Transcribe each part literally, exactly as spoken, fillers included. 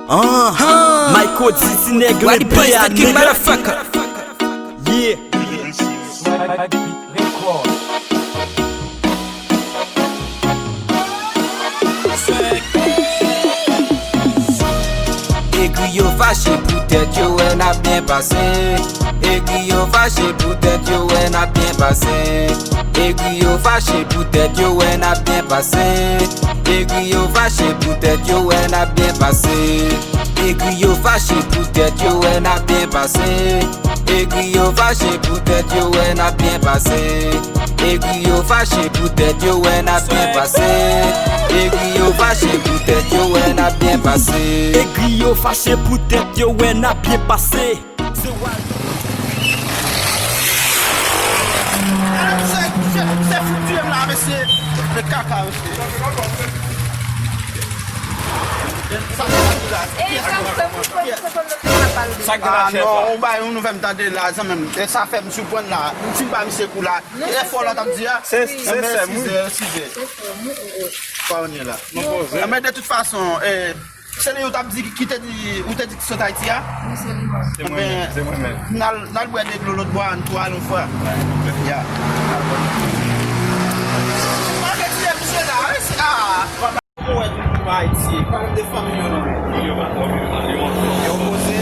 Aha! Micro D J nèg Wadi Prince, the king motherfucker. Yeah. Egri yo fache poutèt yo wè n ap byen pase. Egri yo fache poutèt yo wè n ap byen pase. Egri yo fache poutèt yo wè n ap byen pase. Egri yo fache poutèt yo wè n ap byen pase. Egri yo fache poutèt yo wè n ap byen pase. Egri yo fache poutèt yo wè n ap byen pase. Egri yo fache poutèt yo wè n ap byen pase. Egri yo fache poutèt yo wè n ap byen pase. Egri yo fache poutèt yo wè n ap byen pase. Se Waldo. Se, se, se fout tiye m la, mesye. Men kaka, mesye. Sa k ap di la? Sa k gen la, chèf la? Ah non, ou bay yon nouvèl m tande la, zanmi m. E sa fè m siprann la. M fin ba misye kou la. E fò la t ap di a. Se, se sè m, wi. Sizè, sizè. Pa w ye la. Mwen poze. Men de tout fason, e, se li ou t ap di, ki te di, ou te di ki sot Ayiti a? Wi, se li menm. Se mwen menm, se mwen menm. N al, n al bwè de dlo lòt bò a, n tou al yon fwa. Ya. N al bwè. Pa retire misye la, wi, se, ah. Mwen wè tout moun Ayiti, pa menm de fanmi yo non. Yo pa twò, yo pa twò. Yo poze.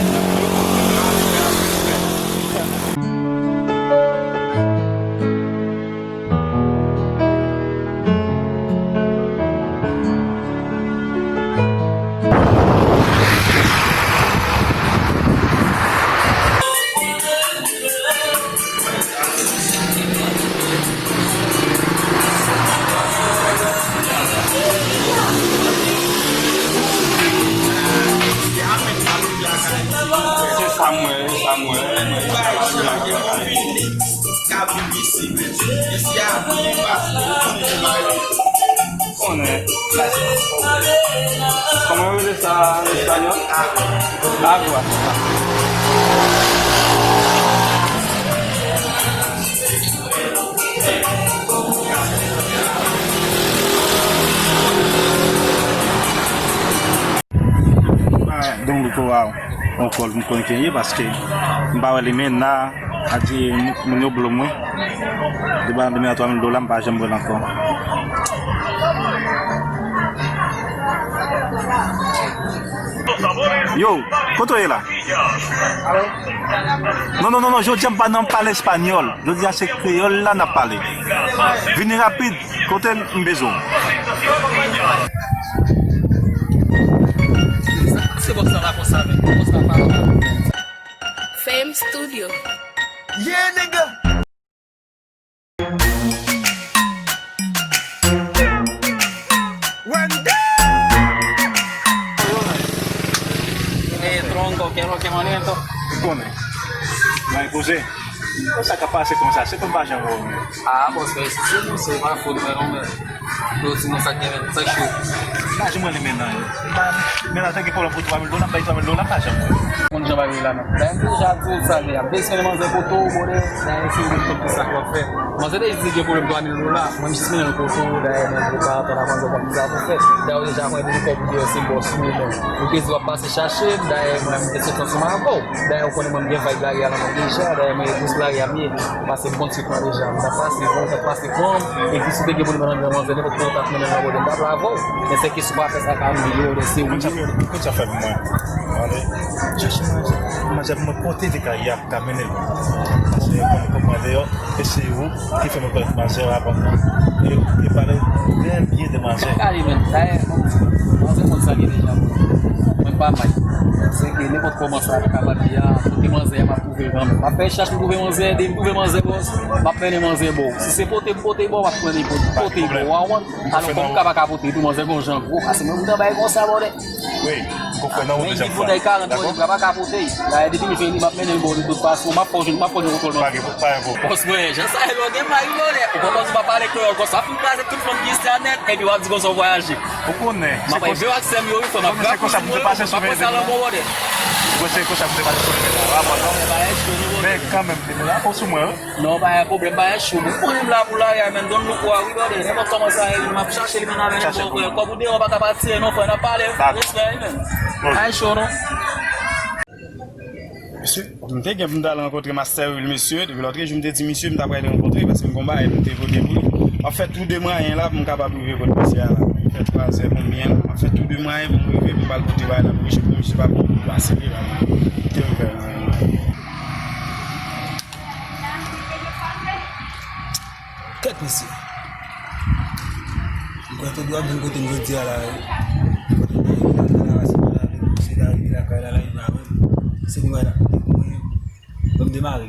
Se sa m wè, se sa m wè. Konnen. Kòman yo rele sa an espanyòl? Agua. Don Rico a yon kòl m konnen ke ye paske m pa wè li men na a di moun yo blo mwen. Li ba m de mil a twa mil dola, m pa janm wè l ankò. Yo, kote w ye la? Non, non, non, non, jodi a m pa nan pale espanyòl. Jodi a se kreyòl la n ap pale. Vini rapid, kote m bezwen w. Se bòs la pa konsa, men. Bòs la pa konsa. Fame Studio. Yeah, nigga! Run down! Eh, tronco, ¿qué es lo que manito? Konnen. Bay koze. Sa ka pase konsa, se konn pa jan wè w. Ah, bon, se, se, se pa fout mwen non, men. Yo, ti moun sa k gen men, sa k cho. Lajan mwen li men nan yo. Li pa, men la te gen pwoblèm pou twa mil dola, m bay twa mil dola, m pa janm wè. Moun jan bagay la non. Dayè m te deja di w sa deja. M te eseye manzè kote w, bòdè. Dayè se ou menm ki sa k w ap fè. Manzè te di gen pwoblèm twa mil dola. Mwen m jis mennen l kote w, dayè mwen m pa atann a manzè konn ki sa pou fè. Dayè ou deja konnen depi kòb ou deyò se bòs ou li menm. Ou te di w ap pase chache m, dayè mwen m te soti ansanm avè w. Dayè ou konnen mwen m gen vibe lari a nan mwen deja, dayè mwen e plis lari a m ye. Paske m konn sit mwen deja. M t ap pase, bon, m t ap pase pran m. Epi si w te gen pwoblèm nan manzè, nenpòt kote w t ap mennen l nan bòdè, m t ap la avè w. Men se ke si w pa fè sa, ka m di yo, se ou. Konn sa fè pou mwen. Ale, chache manzè, manzè pou mwen pote de kay a, ka mennen l. Paske mwen konn mwen deyò, e se ou ki fè mwen konn manzè avan. E, e pale byen byen de manzè. Gade, men, dayè, manzè konn sa l ye deja, mwen. Mwen pa may. Se ke nenpòt kòman sa ap kapab ye a, pote manzè a, m ap twouve l kanmenm. M ap fè chach pou twouve manzè, depi m twouve manzè, bòs, m ap mennen manzè ba w. Si se pote m pote ba w, m ap mennen pote ba w. Ou konprann? Alò, kòm m ka pa ka pote tou, manzè gon jan gwo. Paske mwen, m t anba e konsa, bòdè. Wi, m konprann ou dezyèm fwa. Dakò? Mwen, m pa ka pote. Dayè, depi m vini, m ap mennen l ba w de tout fason. M ap fè w jwenn, m ap fè w jwenn kontwòl manzè. Pa gen, pa gen pwoblèm. Bòs mwen, jan sa ye, bòdè, m pa rive, bòdè. Ou konprann si w pa pale kreyòl konsa, fin kraze tout fanm ki isi a nèt, epi w ap di konsa w vwayaje. Ou konnen. M ap bay vye ak sè m yo, wi, frè, m ap grafouti mwen, m ap pran sa lanmò, bòdè. Mwen se konsa m te pale sou mwen la. W a konprann? Men kanmenm, te la, ou sou mwen, wi. Non, pa gen pwoblèm, pa gen cho. Mwen menm la pou lari a, men, don't look worry, brother. Nenpòt kòman sa ye, m ap chache li, men avè l, kòb ou deyò pa ka pati, non, frè, n ap pale, respè, wi, men. Pa gen cho, non. Mesye, m te gen pou m t al rankontre Master Will, mesye. Depi lòt jou, m te di misye, m ta pral rankontre, paske m gon bagay, m te vote pou li. M ap fè tou de mwayen la pou m kapab rive kot misye a la. M fè twa zè konbyen la. M ap fè tou de mwayen pou m rive, pou m al pote bagay la pou misye, pou misye pa pou pase li la. Te m fè. Kèt mesye. M kwè tout dwat vin kote m jodi a la, wi. Kote m ta rive lakay la, se pa la, se ta rive lakay la, la, li pa wè m. Se nou wè la. Mwen, mwen, mwen m demare.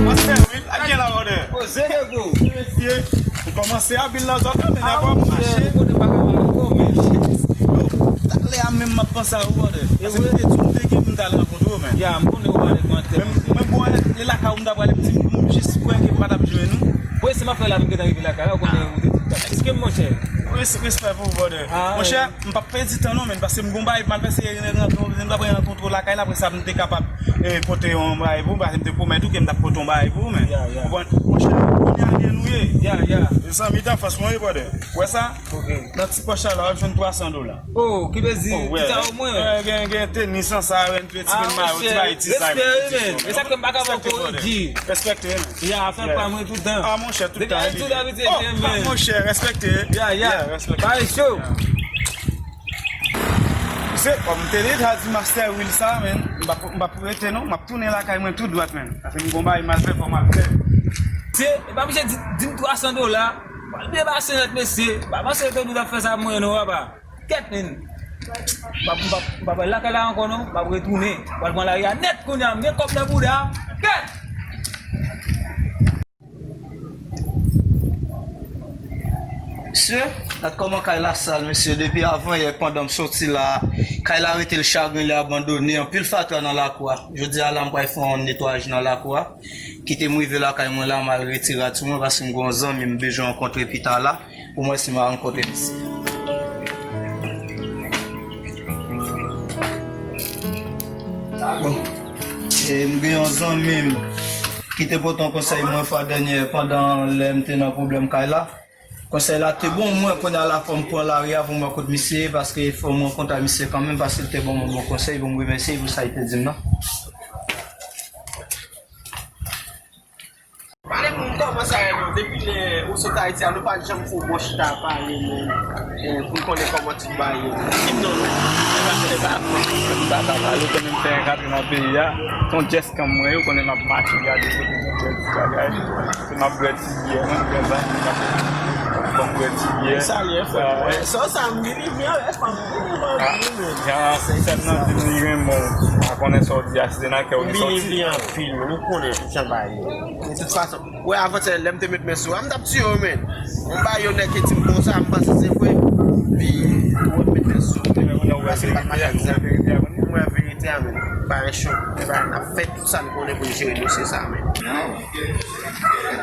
Master Will, ak gen la, brother. Poze, nego. Mesye, ou kòmanse abil nan zòn nan, men nèg ap mache. Talè a menm m ap panse a ou, brother. Paske m te di w m te gen pou m t al rankontre w, men. Ya, m konnen ou pa nèg mantè. Men, men bon, e lakay ou m ta prale, m di m jis kwè ke m pa t ap jwenn ou. Bon, e se m ap fè la pou m gentan rive lakay la, ou konnen ou te di m ta. Èske m, monchè? Res-, respè pou ou, brother. Monchè, m p ap pèdi tan non, men, paske m gon bagay pou m al fè, se m ta pral rankontre w lakay la, apre sa m te kapab, eh, pote yon bagay pou ou, paske m te pwomèt ou ke m t ap pote yon bagay pou ou, men. Ya, ya. Ou konprann? Monchè, kounye a gen nou ye. Ya, ya. Zanmi danfans mwen ye, brother. Ou wè sa? Ok. Nan ti pòch sa la, w ap jwenn twa san dola. Oh, ki plezi. Oh, wè. Ti sa omwen. Wè, gen, gen tenis ansanm, ti grenn mayo, ti bagay, ti sa. Respè, men. E sa ke m pa ka ba w koriji. Respekte, men. Ya, fè pa mwen tout tan. Ah, monchè, tout tan. Depi tout abitye, oh, men. Monchè, respekte. Ya, ya. Respect. Pale cho. Se, kòm m te deja di Master Will sa, men, m p ap, m p ap rete non, m ap tounen lakay mwen tou dwat, men. Paske m gon bagay m al fè, fò m al fè. Se, e pa oblije di, di m twa san dola. Pral byen pase nèt, mesye. Pa panse ke nou t ap fè sa pou mwen non, papa. Kèt, men. M p ap, m p ap, m p ap al lakay la ankò non, m ap retounen. Pral pran lari a nèt kounye a, m gen kòb nan bouda. Kèt! Mesye, gad kòman kay la sal, mesye. Depi avan yè, pandan m soti la, kay la rete l chagren, li abandone, anpil fatra nan lakou a. Jodi a la, m pral fè yon netwayaj nan lakou a. Kite m rive lakay mwen la, m al retire rad sou mwen, paske m gen yon zanmi m bezwen rankontre pita la, pou m wè si m a rankontre misye. Bon, e m gen yon zanmi m ki te pote yon konsèy mwen fwa dènyè pandan lè m te nan pwoblèm kay la. Konsèy la te bon, mwen kounye a la fò m pran lari a pou m wè kot misye ye, paske fò m rankontre misye kanmenm, paske l te ban mwen bon konsèy, pou m remèsye l pou sa l te di m nan. Pale pou m kòman sa ye non, depi lè ou sot Ayiti a, nou pa t janm fè yon bon chita pale non, eh, pou n konnen kòman tout bagay ye. Di m non, non. M pa ka pale, ou konnen m fè yon rantre nan peyi a, se yon djès kanm mwen ye, ou konnen m ap mache gade kote gen bèl ti bagay. Se m ap bwè ti byè, mwen, m gen zanmi m ap ban m bwè ti byè. Sa, sa, sa, m vini byen, lè fanm, vini, man, vini, men. Jan sèt nan di m li renmen w, pa konnen sa w di a, si se nan kè w li soti. M vini byen anpil, men nou konnen jan bagay yo. De tout fason, wè, avantyè, lè m te met men sou a, m t ap tiye w, men. M ba yo nèg ki di m konsa, m panse se vre. Epi, ou wè m met men sou w, men. Paske m pa t mache ak zam. M wè verite a, men. Bagay cho. N ap fè tout sa n konnen pou n jere dosye sa, men.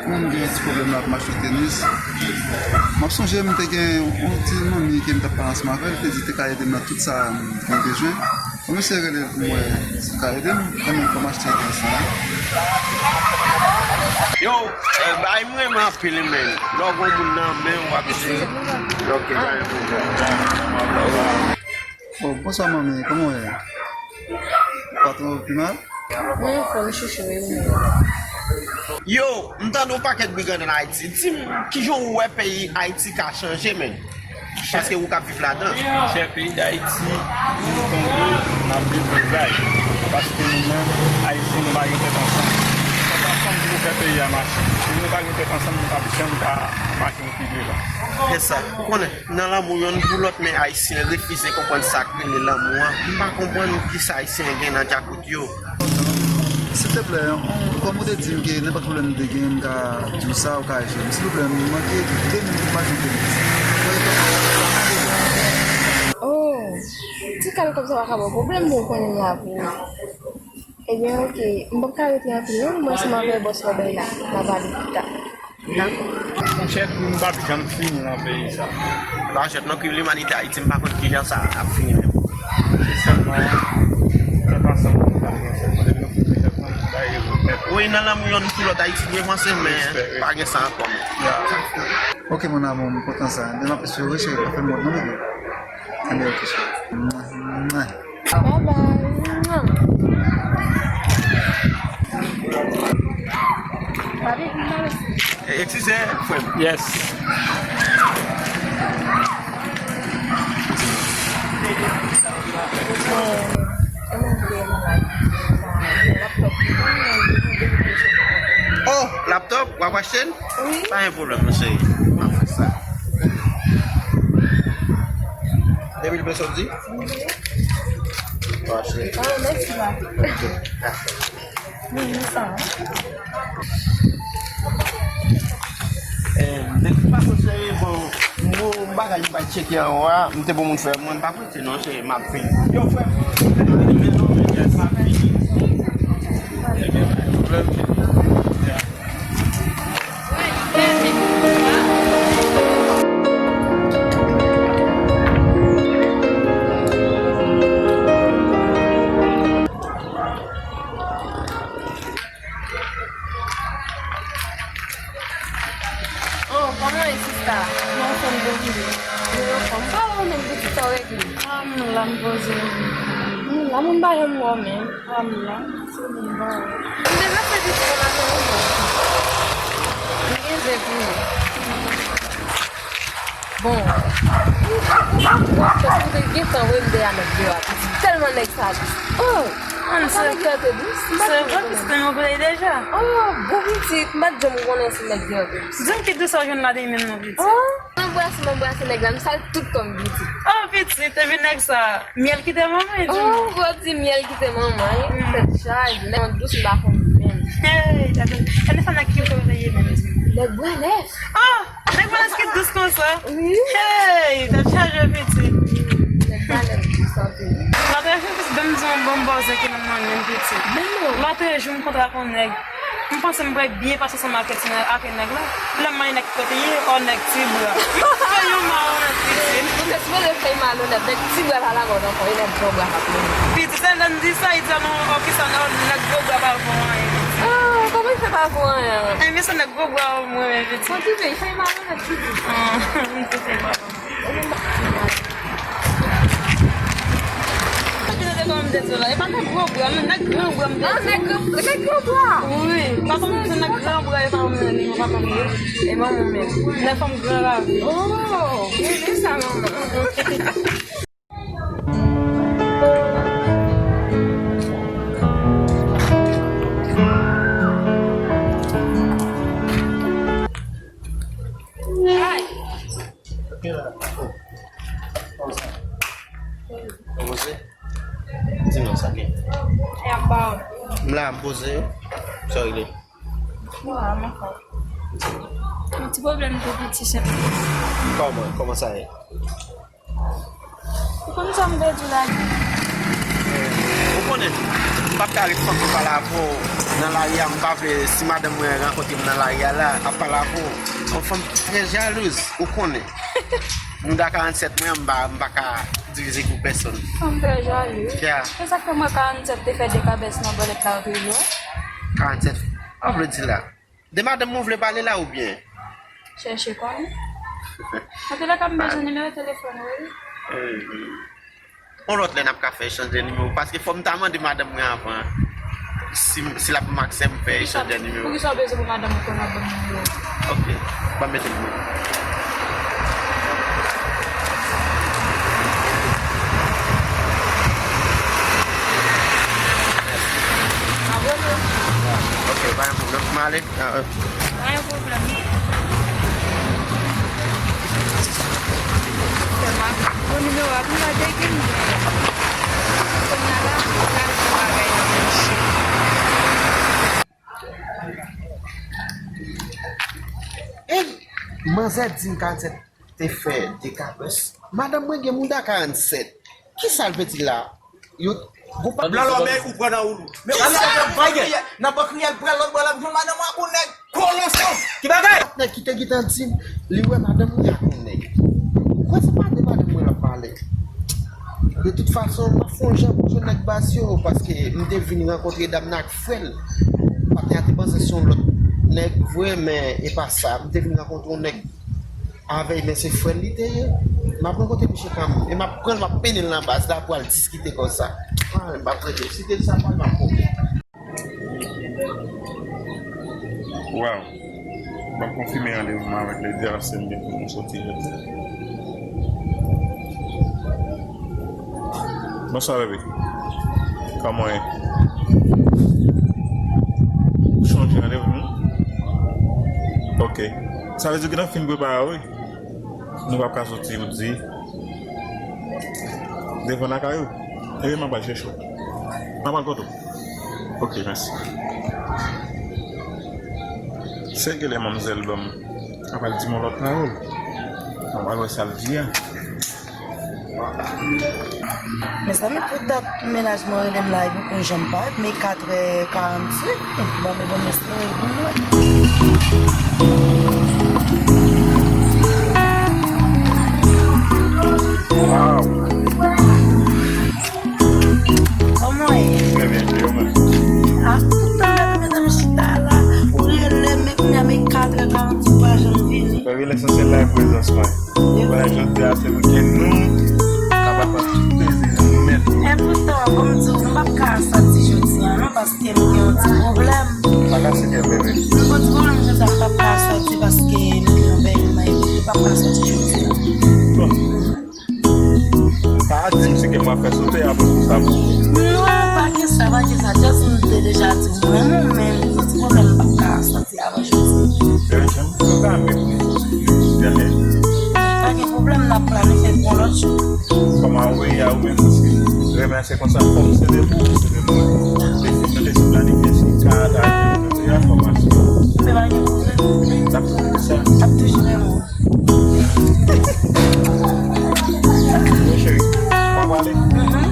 Mwen, m gen yon ti pwoblèm la pou m achte tenis. M ap sonje, m te gen yon ti manmi ke m t ap pale ansanm avè l, li te di li te ka ede m nan tout sa m gen bezwen. Bon, mesye rele m pou m wè si l ka ede m, mwen menm fò m achte tenis la. Yo, eh, bay m renmen anpil, men. Lè w gen moun nan men w, w ap di, ok, pa gen pwoblèm. Oh, bonswa, manmi. Kòman w ye? Ou pa twò pi mal? Mwen anfòm, chouchou, e ou menm? Yo, m tande yon pakèt brigandan Ayiti. Di m, kijan w wè peyi Ayiti ka chanje, men? Paske ou k ap viv ladan. Chè, peyi Dayiti, nou tonbe, n ap deplozay. Paske nou menm, Ayisyen, nou pa gen tèt ansanm. Tèt ansanm ki pou fè peyi a mache. Si nou pa gen tèt ansanm, nou p ap janm ka mache yon pi devan. Se sa. Ou konnen, nan lanmou yonn pou lòt, men Ayisyen refize konprann sa k rele lanmou an. M pa konprann kisa Ayisyen gen nan djakout yo. Silteplè, kòm ou te di m ke nenpòt pwoblèm m te gen, m ka di w sa, ou ka jere m. Silteplè, m manke de minit pou m achte yon tenis. Oh! Ti kal kòb sa pa ka ba w pwoblèm, bon, konnen la pou ou. Ebyen, oke, m p ap ka rete anpil, non, mwen ansanm avèk bòs la bay la, n a pale pita. Dakò. Monchè, kou m p ap janm fini nan peyi sa. Ba jwèt non, kriz limanite Ayiti, m pa konn kilè sa ap fini menm. Se sèlman tèt ansanm pou nou ka gen sèlman depi nou fin fè tèt ansanm, bay yo mèt. Wi, nan lanmou yonn pou lòt, Ayiti dwe vanse, men pa gen sa ankò. Ok, mon amour, m kontan sa. Demen apre sou rechè, pa fè m wont non, bebe. Anben, ok, cheri. Bye bye. Papi, m ale. Eskize, frè m. Yes. Oh, laptòp, w ap achte l? Wi. Pa gen pwoblèm, non, cheri. M ap fè sa. De mil peso w di? Wi. Bon, cheri. Ah, mèsi, papi. Ok, dakò. Mil uit san. Eh, de tout fason, cheri, bon, m gon bagay m pral tcheke anwo a, m te pou moun fè, mwen m pa prete non, cheri, m ap vin. Yo, frè m, m ap vin, m ap vin. Oh, kòman e sista? Mwen anfòm depi. Mwen anfòm. Sa w menm pitit sa w regle? Ah, m la m poze. M la moun pa janm wè w menm. Ah, m la. Se moun ba w. M te vle fè pitit la nan yon bon. M gen zen pou ou. Bon. Ou te gentan wè m dèyè nèg deyò a. Tèlman nèg sa dous. Oh! Ann, se vre, pitit mwen play deja. Oh, bon pitit, m pa t janm konnen si nèg deyò te dous. Di m ki dous sa w jwenn ladan men m non, pitit. Oh, m anbrase, m anbrase nèg la, m sal tout kò m, pitit. Oh, pitit, epi nèg sa, myèl kite manman, di m. Oh, gwo di myèl kite manman, tèt chaje, nèg dous m pa konn menm. Hey, tèt, tèt sa nèg ki kote ye menm, di m. Nèg bwè nèf. Oh! Nèg balans ki dous konsa? Wi. Hey, tèt chaje pitit. Nèg balans dous anpil. Lòt jou pitit ban m di yon bon bòzè ki nan men m pitit. Lòt jou m kontre ak yon nèg. M panse m pral byen pase ansanm ak ti nèg, ak nèg la. Lè m mande nèg ki kote ye, ò nèg ti bra. M fè yon malonèt pitit. Ou te sipoze fè yon malonèt, nèg ti bra pa la mòd ankò, e nèg gwo bra k ap mennen. Pitit, se lè m di sa, li di non, ò kisa non, nèg gwo bra pa bon anyen. Ah, kòman l fè pa bon anyen? Ebyen se nèg gwo bra yo m renmen pitit. Bon, ti fi, fè malonèt pitit. Ah, m te fè pa. Epi nou te kòm m te di w la, e pa nèg gwo bra, non, nèg gran bra m te di. Ah, nèg gran, nèg gran bra. Wi, pa kòm se nèg gran bra, e pa mwen, e pa mwen. E manman mwen. Nèg fanm gran la. Oh, wi, men sa manman. Ay! Ok la. Oh. Kòmsa. Kòmanse? Di non sa gen. E ap ba w. M la, m poze. Sa w regle? M la, m ankò. Yon ti pwoblèm tou piti, chèf. Kòman? Kòman sa ye? Ou konn sa m pèdi la? Ou konnen, m p ap ka ret fanm ki pale avè w nan lari a, m pa vle si madanm mwen rankontre m nan lari a la, ap pale avè w. Yon fanm trè jalouz, ou konnen. Mouda karannsèt mwen an, m pa, m pa ka divize pou pèsonn. Fanm trè jalouz. Ya. Se sa k fè mwen karannsèt te fè de kabès nan bòlèt la, ou te jwe? Karannsèt, an vle di la. De madanm ou vle pale la oubyen? Chèche konnen. Antoulèka, m bezwen nimewo telefòn ou, wi. Yon lòt lè n ap ka fè echanj de nimewo, paske fò m ta mande madanm mwen avan si, si l ap ban m aksè m fè echanj de nimewo. Poukisa w bezwen pou madanm ou konn ap ban m nimewo? Ok, ban m mete l pou ou. Abone. Ok, pa gen pwoblèm. M ale. Ah, euh. Pa gen pwoblèm. Sèlman bon nimewo a pou m gade ki m gen. Kounye a la, m gade yon bagay nan manche. Ey! Manzè di m karannsèt te fè de kabès. Madanm mwen gen mouda karannsèt. Kisa l vle di la? Yo, gon pa Nan lòmèy ou pran nan woulou. Men ou sa nan bank riyèl, nan bank riyèl pran lòt bò la, m jwenn madanm ou ak yon nèg kolon. Ki bagay? Nèg ki te gentan di m, li wè madanm li ak yon nèg. Ou kwè se pa de madanm mwen l ap pale? De tout fason, m ap fè yon jan pou jwenn nèg baz yo, paske m te vin rankontre dam nan ak frè l. Patnè a te panse se yon lòt nèg vre, men e pa sa. M te vin rankontre yon nèg avè l, men se frè l li te ye. M ap rankontre misye kanmenm. E m ap pran l, m ap mennen l nan baz la pou al diskite konsa. Ah, m ap rete. Si te sa, m ap koke. Waw. M ap konfime randevou m avèk Lady a, paske m gen pou m soti jodi. Bonswa, bebe. Kòman w ye? Ou chonje randevou nou? Ok. Sa vle di w gentan fin prepare w, wi. Nou p ap ka soti, ou di. Devan lakay ou? Ebyen, m ap al chèche w. M ap al kote w. Ok, mèsi. Se genlè manmzèl ban m. Ap al di m yon lòt pawòl. Mwen pral wè sa l di a. Mezanmi, pou dat mennaj mwen rele m la, li poko janm parèt, men katrè karannsenk. Bon, men bon, mèsi pou mwen. Wow. Kòman w ye? Trè byen, e ou menm? A, tout tan mèt mezanmi chita la, ou rele m, men kounye a men katrè karannsenk ou pa janm vini. Baby, lesansyèl la e prezans mwen. Kounye a jodi a se wikenn nou, nou kapab pran tout plezi nou, nou mèt nou. Epoutan, ban m di w, m p ap ka soti jodi a non, paske m gen yon ti pwoblèm. Pa kase kè, bebe. M gen yon ti pwoblèm jodi a, m p ap ka soti paske m gen yon bèlmè, m p ap ka soti jodi a. Bon. Pa di m se ke m ap fè sote apre pou sa pou ou. Non, pa gen sa, pa gen sa. Just m te deja di w, mwen, mwen menm, yon ti pwoblèm m p ap ka soti avan jodi. Bebe, jan m, nou ka menm. Pa gen pwoblèm, n ap planifye pou yon lòt jou. Kòman ou ye a ou menm, paske renmen se konsa, fòk se de pou ou, se de mwen. Depi nou te sou planifye, se ka, ta, jodi a, fòk mache. Men pa gen pwoblèm. N ap fè sa. N ap toujou renmen w. Wi, cheri. Mwen prale. Mhm.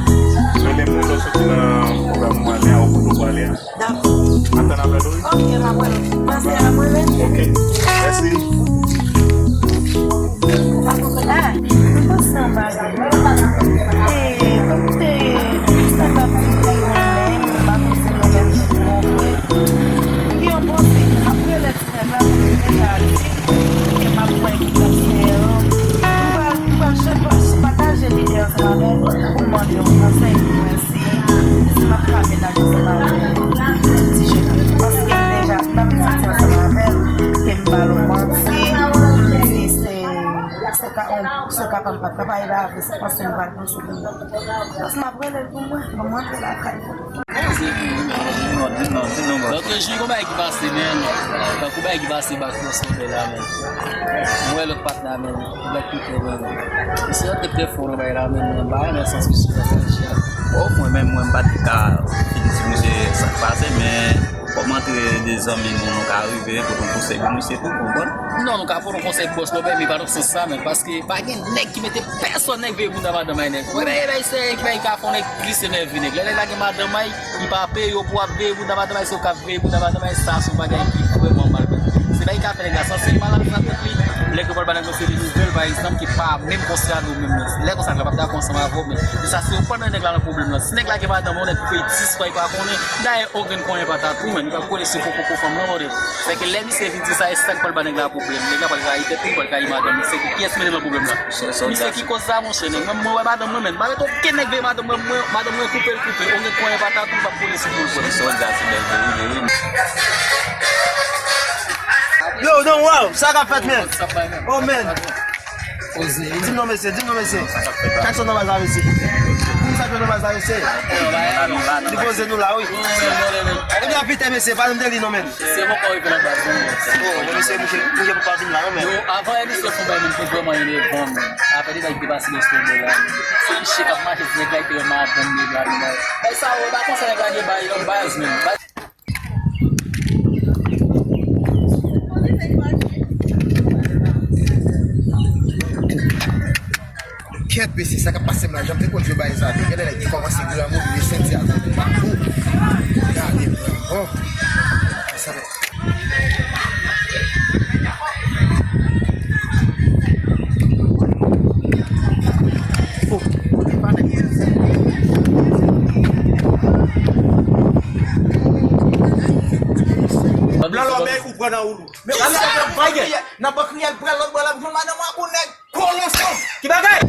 Rele m lè w soti nan pwogram ou prale a, ou kote ou prale a. Dakò. Mwen tann apèl ou, wi. Ok, m ap rele w. Panse a mwen menm. Ok. Mèsi. Ah, m panse anba de. Eh, kòm se sa k ap di mwen menm, m pa panse mwen menm, m gen yon bon fi, m ap rele ti nèg la pou l deja di ke m ap wè ki l ap fè an. M pral, m pral chèche pataje lide ansanm avè l pou m mande yon konsèy pou mwen si, si m ap ka menaje ansanm avè ti jèn nan. Paske m deja, m t ap santi ansanm avè l ke m ba l yon manti, m di se, se ka, se ka pa m pa t ka pale avè l, se panse m pral panse pou mwen. Paske m ap rele l pou mwen, ban mwen antre lakay mwen. Di non, di non, di non, bro. Donk, Jwi, gon bagay ki pase, men. Tankou bagay ki pase bak nan Sandè la, men. Mwen wè lòt patnè a, men. Black Peter, men. Misye rantre trè fò nan bagay la, men. Mwen pa renmen sans misye nan fè misye a. Bon, mwen menm, mwen, m pa t ka fin di misye sa k pase, men kòm antre de zanmi nou, nou ka rive pote yon konsèy pou misye tou, konprann? Non, nou ka pote yon konsèy bòs la, men pa nan sans sa, men. Paske pa gen nèg ki mete pèsonn nèg veye bounda madanm ay nèg. Wè, bay, bay, se ki bay ka fè yon nèg plis enève nèg. Lè nèg la gen madanm ay, li pa peye yo pou ap veye bounda madanm ay, se yo k ap veye bounda madanm ay, sa se yon bagay ki vrèman malonèt. Se bagay ki ka fè nèg la sanse mal ak sa tèt li. Lè ke pral ba nèg lan se de nouvèl, pa egzanp, ki pa menm konsène nou menm nan. Lè konsa, nèg la p ap dakò ansanm avè w, men se sa, se yo k pral mete nèg la nan pwoblèm lan. Si nèg la gen madanm, yon nèg peye dis fwa, li pa konnen. Dayè, yon grenn konyen patat, wi, men li p ap kole sou poko po fanm lan, mòde. Sèke lè misye vin di sa, e sa k pral ba nèg la pwoblèm. Nèg la pral rayi tèt li, li pral rayi madanm li. Sèke kiyès mete l nan pwoblèm la? Misye ki koz sa, monchè, nèg. Mwen, mwen wè madanm mwen, men. M pa mete okenn nèg veye madanm mwen, mwen, madanm mwen koupe l koupe. Yon nèg konyen patat, ou p ap kole sou pou l, bro. Se sòlda, se bèl vre, wi. Yo, Don, wow, sa k ap fèt, men? Oh, man. Di m non, mesye, di m non, mesye. Jackson nan baz la, mesye. Di m sa k fèt nan baz la, mesye. Li poze nou la, wi. Ebyen, pita, mesye, pale m de li non, men. Se bon, kò rive nan baz, non. Oh, mesye, mouche, mouche pou pa vin la, non, men. Yo, avan emisyon fon bay, men, te vrèman enèvan, men. Apre de bagay ki te pase nan estidyo la, men. Se misye k ap mache, se nèg la ki te wè madanm nèg la, men. Bay sa, yo, pa konsa nèg la gen bay, nan baz, men. Ok, Kèt mesye, sa k ap pase m la, jan m te konn jwe bagay sa, tou genlè nèg ki kòmanse granmoun, li senti a tankou mapou. Gade, oh, sa fè. Oh, e pa nèg. Blan lòbèy ou pran nan woulou. Men ou sa nan bank riyèl, nan bank riyèl, pran lòt bò la, m jwenn madanm ou ak yon nèg. Kolon san! Ki bagay?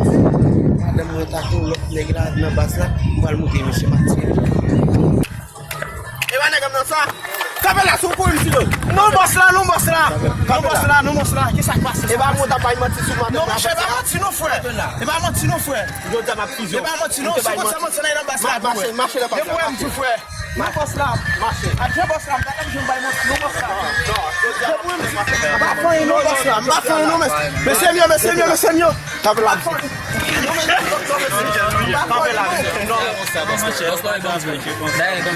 Madanm mwen ta kou lòt nèg la nan baz la, m pral moute misye maten. E pa nèg nan sa. Kanpe la, sou kou misye. Non, bòs la, non, bòs la. Non, bòs la, non, bòs la. Kisa k pase? E pa mwen ta bay manti sou madanm. Non, monchè, e pa manti non, frè. E pa manti non, frè. Yo di m ap fize. E pa manti non, sou kou sa manti nan baz la. Mache, mache nan baz la. Depi w wè m di frè. Non, bòs la. Mache. Adje bòs la, m pa t ap janm bay manti non, bòs la. Non, non, jodi a m ap fè mache. M pa fè anyen non, bòs la. M pa fè anyen non, mesye. Mesye m yo, mesye m yo, mesye m yo. Kanpe la. Kanpe la, mesye. Non.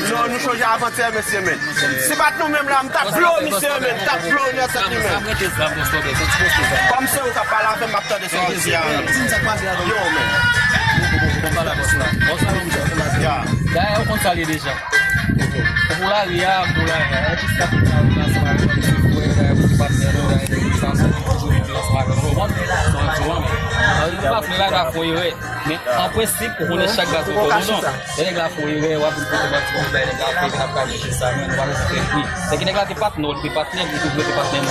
Non, nou chonje avantyè, mesye, men. Si pa t nou menm la, m t ap blow misye, men. M t ap blow nan tèt li, men. Kòm se ou k ap pale avè m, m ap tande sa w di a, men. Yo, men. Ya. Dayè, ou konn sa l ye deja. Ou pou lari a, ou pou lari a. Atis sa ki ta ansanm avè nou, se frè, dayè, se patnè nou, dayè, se sa, se toujou rete ansanm avè nou, ou konprann? Se yon ti wòm. Ann, nou pa fè bagay la fè erè. Men, an prensip, ou konnen chak gaz ou konnen non. Lè nèg la fè erè, w ap vin pote manti pou bay nèg la fè, vin ap kache sa, men nou pa bezwen fè bri. Sèke nèg la te patnè w, li te patnè m, li toujou rete patnè m.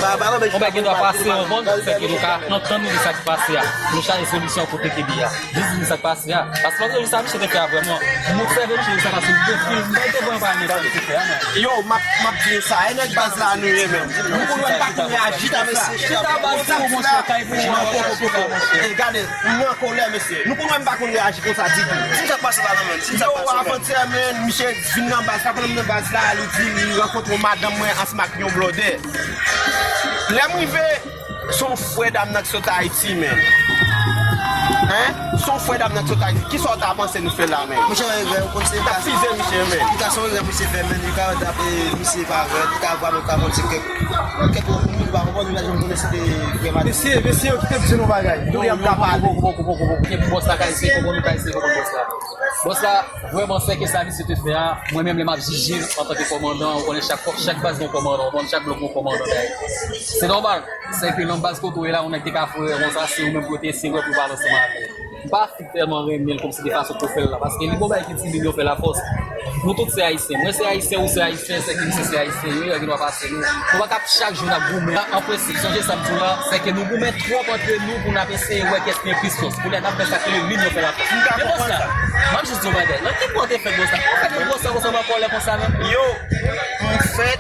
Yon bagay gen dwa pase, ou konprann, sèke nou ka antann nou de sa ki pase a. Nou chache solisyon kote ke li ye a. Jis di sa k pase a. Paske lòt jou sa misye te fè a vrèman. M obsève misye de sa pase, li te fil, m te vwè pa nèg sa misye fè a, non. Yo, m ap, m ap di sa, e nèg baz la nou ye menm. Nou konn wè m pa konn reyaji konsa. Chita baz pou ou, monchè, kay pou ou. Non, poko, poko. E gade, m nan kòlè, mesye. Nou konn wè m pa konn reyaji konsa ditou. Di sa k pase la, non, menm. Di sa k pase, menm. Yo, avantyè, menm, misye vin nan baz la, pandan m nan baz la, li di li rankontre yon madanm mwen ansanm ak yon blòdè. Lè m rive, Se yon frè dam nan ki sot Ayiti, men. Hen? Se yon frè dam nan ki sot Ayiti. Kisa w ta panse nou fè la, men? Monchè, yon erè, ou konn se... N t ap fize misye, men. Li ka se yon erè misye fè, men. Li ka dape misye parèt, li ka vwa, men ou ka konn se kèk, kèk moun, ou pa konprann, ou pa janm konnen si te vrè madanm. Mesye, mesye, yo kite m di nou bagay. Kounye a m ka pale. Poko, poko, poko, poko. Bòs la ka eseye konprann, ou ka eseye konprann bòs la. Bòs la, vrèman, sèke sa misye te fè a, mwen menm, lè m ap jije l antanke kòmandan, ou konnen chak, chak baz gen yon kòmandan, ou konnen chak blòk gen yon kòmandan dèyè. Se nòmal. Sèke nan baz kote w ye la, yon nèg te ka fè erè konsa, se ou menm pou yo te eseye wè pou yo pale ansanm avè l. M pa fin tèlman renmen l kòmsi de fason pou fè l la, paske li gon bagay ki di li, yo fè lafòs. Nou tout se ayisyen. Mwen se ayisyen, ou se ayisyen, sèke misye se ayisyen, yo, yo gen dwa pase nou. Nou pa ka ap chak jou n ap goumen. An prensip, sonje sa m di w la, sèke nou goumen twòp antre nou pou n ap eseye wè kiyès ki gen plis fòs. Kounye a n ap fè sa k rele linyon fè lafòs. Men bòs la, m ap jis di w yon bagay. Nan ki pwen w te fèt bòs la? Ou fèt nan bòs la konsa w pa kòlè konsa menm? Yo, m fèt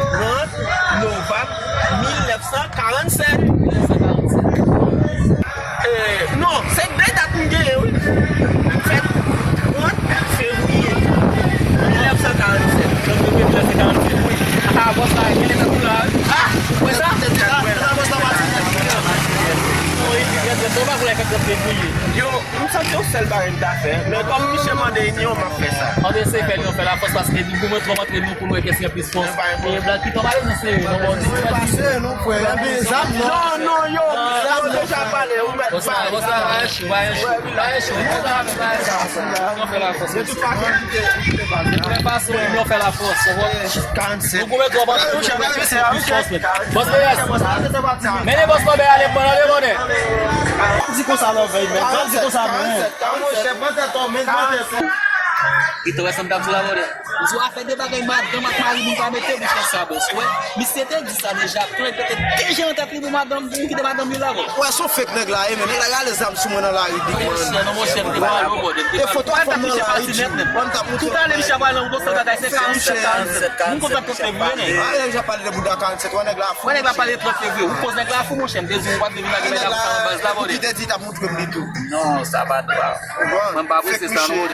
trant novanm mil nèf san karannsèt. Eh, non, se de dat m genyen, wi. M fèt trant fevriye mil nèf san karannsèt. Donk, depi trant se karannsèt, wi. Ah, bòs la, gen lè nan kou la, wi. Ah, ou wè sa? Ah, sa, bòs la pati. Non, epi, trant, trant, ou pa konnen fèt trant fevriye. Yo, m santi yon sèl bagay m ta fè. Men kòm misye mande linyon, m ap fè sa. Ann eseye fè linyon fè lafòs, paske li goumen twòp antre nou pou nou wè kiyès ki gen plis fòs. E blan ki tonbe ale nan seri, non, bon, di pase, non, frè, y ap gen zam, non. Non, non, yo, yo deja pale, ou mèt pale. Bòs la, bòs la, pa enchi, pa enchi, pa enchi. Linyon fè lafòs. De tout fason, kite, kite pale. De tout fason, linyon fè lafòs, ou konprann? Nou goumen twòp antre nou pou nou wè kiyès ki gen plis fòs, men. Bòs la, mennen bòs la, ale, bon, ale, bon. Di konsa, non, men. Di konsa, men. Li te wè sa m t ap di la, brother. M di w afè de bagay madanm ak mari moun pa mete bouch nan sa, bòs. Wè, misye te di sa deja klè, li te deja nan tèt li pou madanm, pou kite madanm li la, bòs. Wè, se yon fake nèg la ye, men. Nèg la rale zam sou mwen nan lari, big man. Monchè, non, monchè, m te pale w, brother. E foto a fanm nan la, wi, Jimmy. Bon, m t ap montre w. Tout ale, misye ap pale nan bòs la bagay, se karannsèt, karannsèt. Moun konn sa k te vre, nèg. Ah, nèg la pale de bouda karannsèt, wè, nèg la fou, monchè. Wè, nèg la pale trant fevriye. Ou koz nèg la fou, monchè. M te di w, ou pa t vin ak nèg la pou sa nan baz la, brother. Li te di, li t ap montre m li tou. Non, sa pa dwa. Mwen m pa apresye sa non.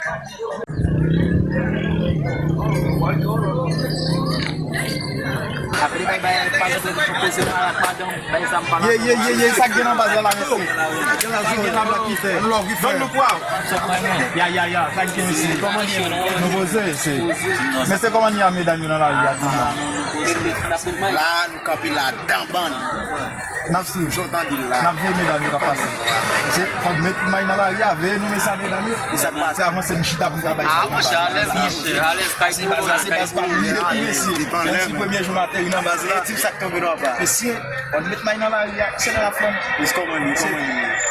Apre bay bay pa koze mal ak madanm, bay zam pa la. Ye, ye, ye, ye, sa k gen nan baz la la, mesye? Sa k gen nan baz la ki fè? Vann nou pwa. Ya, ya, ya, sa k gen isi? Kòman ye? Nou poze, se. Men se kòman ye a medam yo nan lari a, di nou? La, nou kanpe ladan, bann. N ap swiv. Jan w tande l la. N ap veye medam yo k ap pase. Se, fò n met may nan lari a, veye nou, mesye, medam yo. E sa k pase? Se avanse m chita pou m ka bay sa. Ah, monchè, alèz, monchè, alèz, kay. Se baz la, se baz pa m li depi, mesye. Depi premye jou m ateri nan baz la. E tip sa k tonbe nou anba. Mesye, fò n met may nan lari a, se lè l ap flann. It's common, it's common.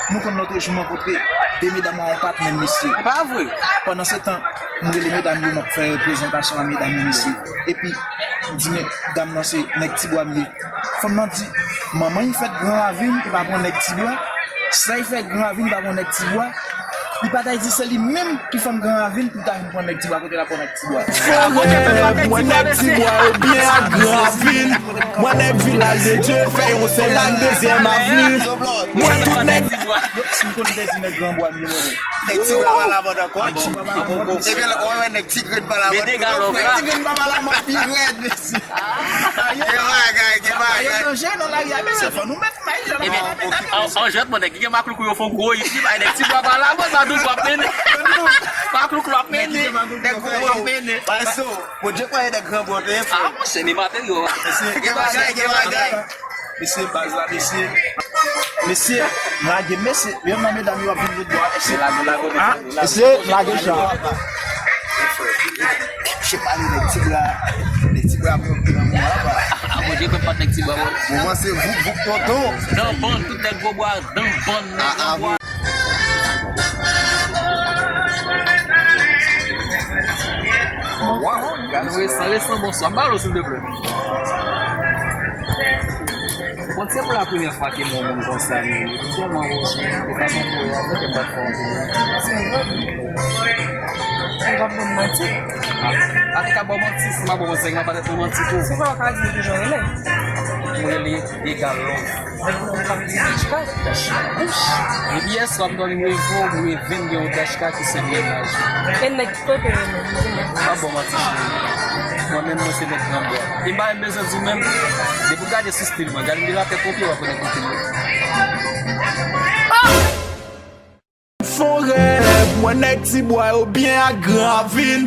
Nou konn lòt jou m rankontre de medam an, pa t menm, mesye. Pa vre. Pandan se tan, m rele medam yo, m ap fè prezantasyon a medam yo, mesye. Epi, m di, men, dam nan se nèg Tibwa m ye. Fanm nan di, manman l fèt Gran Ravin, li pa pran nèg Tibwa. Sè l fèt Gran Ravin, li pa pran nèg Tibwa. Li pa t al di se li menm ki fanm Gran Ravin pou l ta vin pran nèg Tibwa, kote l ap pran nèg Tibwa. Fò rèv, mwen nèg Tibwa yo byen ak Gran Ravin. Mwen nèg Vilaj de Dye, fè yon sèl ak dezyèm avni. Mwen tout nèg. Si m konn te di nèg Gran Bwa m ye, mwen. Nèg Tibwa pa la mòd ankò. Ebyen, lè w wè nèg Ti Grenn pa la mòd. Nèg Ti Grenn pa la mòd pi rèd, mesye. Gen bagay, gen bagay. Yo danje nan lari a, mesye, fò nou met may jan. Ebyen, an, an jèt, mwen, nèg ki gen makloukou yo fè yon gwo yit, li bay nèg Tibwa pa la mòd, makloukou ap mennen. Makloukou ap mennen. Nèg gwo ap mennen. Bay so, Bondye konnen nèg Gran Bwa te fò. Ah, monchè, men materyo. Mesye, gen bagay, gen bagay. Mesye, baz la, mesye. Mesye, lage, mesye. Youn nan medam yo ap vin jodi a, mesye. Lage, lage, mesye. Ah, mesye, lage chan. Mesye, pale nèg Tibwa. Nèg Tibwa ap yon gran mwa la. Ah, Bondye konn pa nèg Tibwa, bon. Moman se voup, voup, tonton. Dan bann, tout nèg Gwo Bwa, dan bann, nèg Gwo Bwa. Waw, gade resan, resan, bonswa. Ba lo, silvouplè. Bon, se pou la premyè fwa ke m wè yon moun konsa, men li tèlman wòz, li fason pou yo, mwen te bat fò anpil. Se vre. Ou pa bon manti. Ah, pa te ka bon manti, si m pa bon manti, m pa te bon manti tou. Se pa w ka di m kijan w rele. M rele Egal Love. Nèg nan w ap di Dachka. Dachka. Depi yè swa m dòmi m leve, m leve m gen yon Dachka ki se mennaj. E nèg ki kote w menm, di m. Pa bon manti cheri. Mwen menm mwen se nèg Gran Bwa. E m pa menm bezwen di w menm. Depi w gade sou stil mwen, gade m de la tèt o pye w ap konnen ki stil mwen. Fon rèv, mwen nèg Tibwa yo byen ak Gran Ravin.